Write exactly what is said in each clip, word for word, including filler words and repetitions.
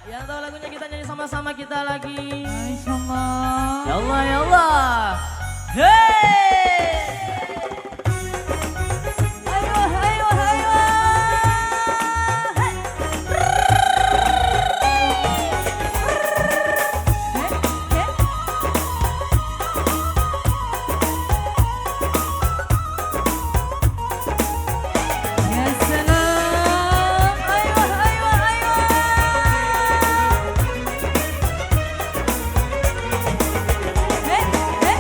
Yang tahu lagunya kita nyanyi sama-sama kita lagi. Insya Allah. Ya Allah, ya Allah. Hey! Ayo, ayo, ayo. Hey! Ya salam. Ayo, ayo, ayo. Hei, hei.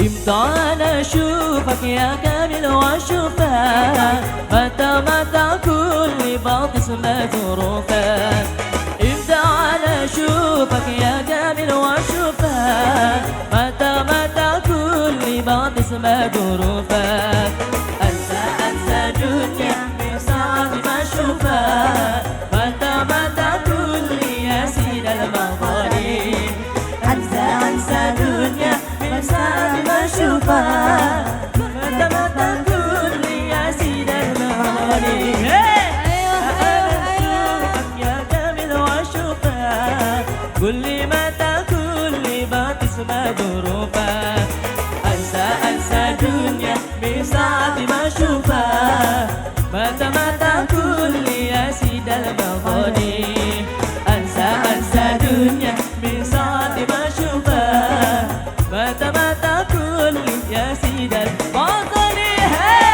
إمتى أنا أشوفك يا كامل وأشوفك، متى، متى كل بعض اسمه ظروفك. إمتى أنا أشوفك يا كامل وأشوفك، متى، متى كل بعض اسمه ظروفك. أنسى، أنسى دنيا من ساعة ما أشوفك، متى، متى كل يا سيد المغالي. أنسى، أنسى دنيا من ساعة ما أشوفك، متى، متى كل يا سيد المغالي. أيوة، أيوة، أنا أيوة. أشوفك يا جميل وأشوفك، كل متى كل ما تسمع ظروفك. أنسى، أنسى دنيا من ساعة ما أشوفك، متى، متى كل يا سيد المغالي. أنسى، أنسى دنيا من ساعة ما أشوفك، متى، متى كل يا سيد المغالي. Hey!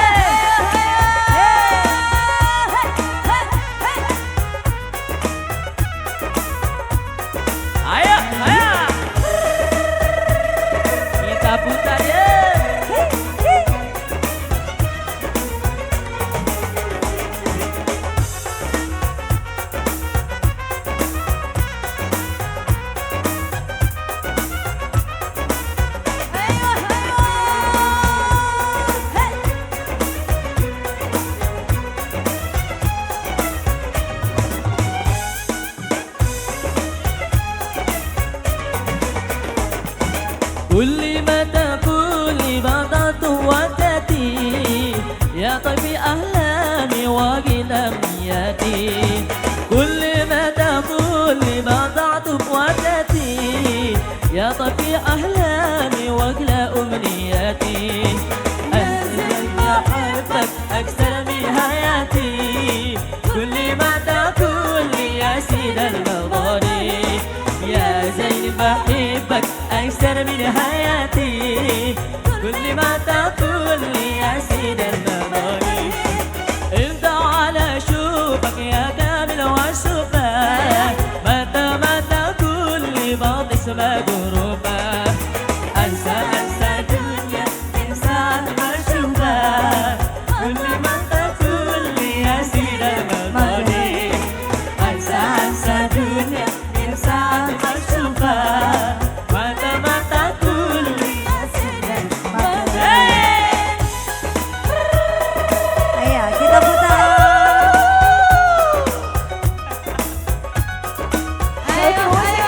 Ayo, ayo. Kita putar, ye. كل ما تقول لي بضعت وتأتي، يا طبيب أحلامي وغلام يدي. كل ما تقول لي بضعت وتأتي، يا طبيب أحلامي وأغلى أمنياتي. أنت يا حبك أكثر من حياتي. كل ما تقول لي يا سيد المغالي، يا زين بحبك أكثر من حياتي. كل ما تقول لي يا سيد المغالي، إمتى أنا أشوفك يا كامل وأشوفك، متى، متى كل ما تسمع ظروفك. أنسى، أنسى دنيا من ساعة ما أشوفك. كل ما تقول لي يا سيد المغالي، أنسى، أنسى دنيا من ساعة ما أشوفك. متى، متى تقول لي يا سيد المغالي. Ayo, kita putar. Ayo, ayo.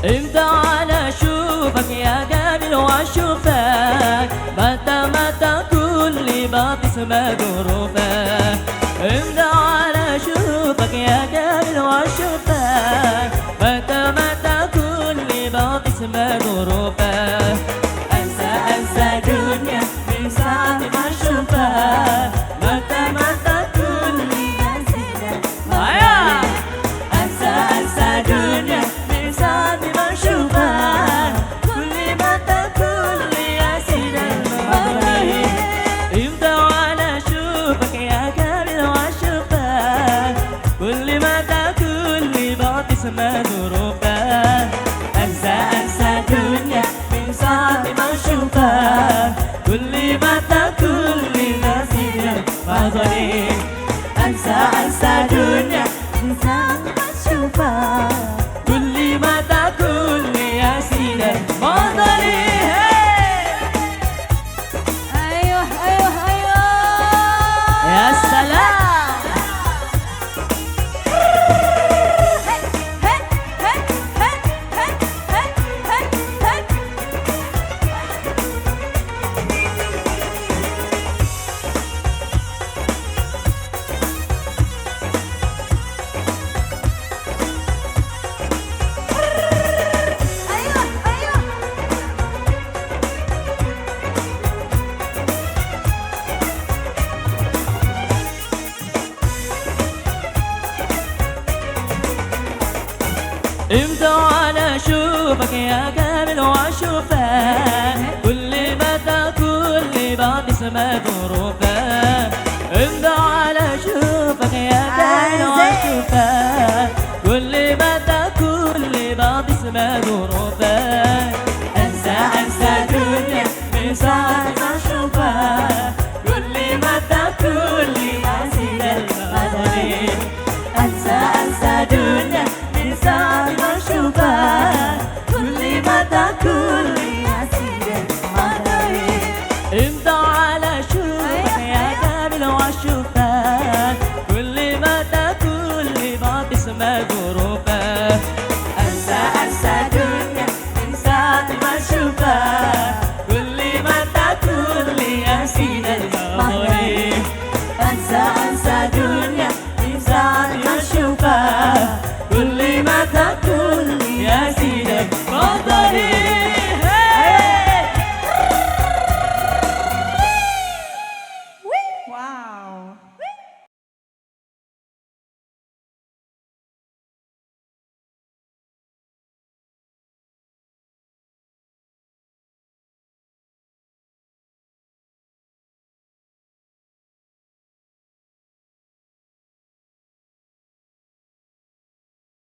إمتى أنا أشوفك يا جميل وأشوفك، متى، متى كل ما تسمع ظروفك. إمتى أنا أشوفك يا جميل وأشوفك، متى، متى كل ما تسمع ظروفك. أنسى، أنسى دنيا من ساعة ما أشوفك، متى، متى كل ما أنسى، أنسى دنيا من ساعة ما أشوفك. كل ما تقول لي يا سيد المغالي. مذروفة. أنسى، أنسى دنيا من ساعة ما أشوفها. كل ما تقول لي نسينا ماضي. أنسى، أنسى دنيا من ساعة ما أشوفها. كل ما تقول لي يا سيدي ماضي. أيوه، أيوه، أيوه. يا سلام. امتى على أشوفك يا كامل وأشوفك، كل ما تقول لي بعد اسمها ظروفك. امتى على أشوفك يا كامل وأشوفك، كل ما تقول لي بعد اسمها ظروفك. أنسى، أنسى دنيا من ساعة ما أشوفك، كل ما تقول لي يا سيدي الماضي. أنسى، أنسى دنيا من ساعة ما أشوفك، كل ما تقول لي يا سيدي الماضي. امتى على أشوفك يا كامل وأشوفك، كل ما تقول لي بعد اسمها ظروفك. أنسى، أنسى دنيا من ساعة ما أشوفك، كل ما تقول لي يا سيدي الماضي. أنسى، أنسى دنيا من ساعة ما أشوفك، كل ما تقول لي يا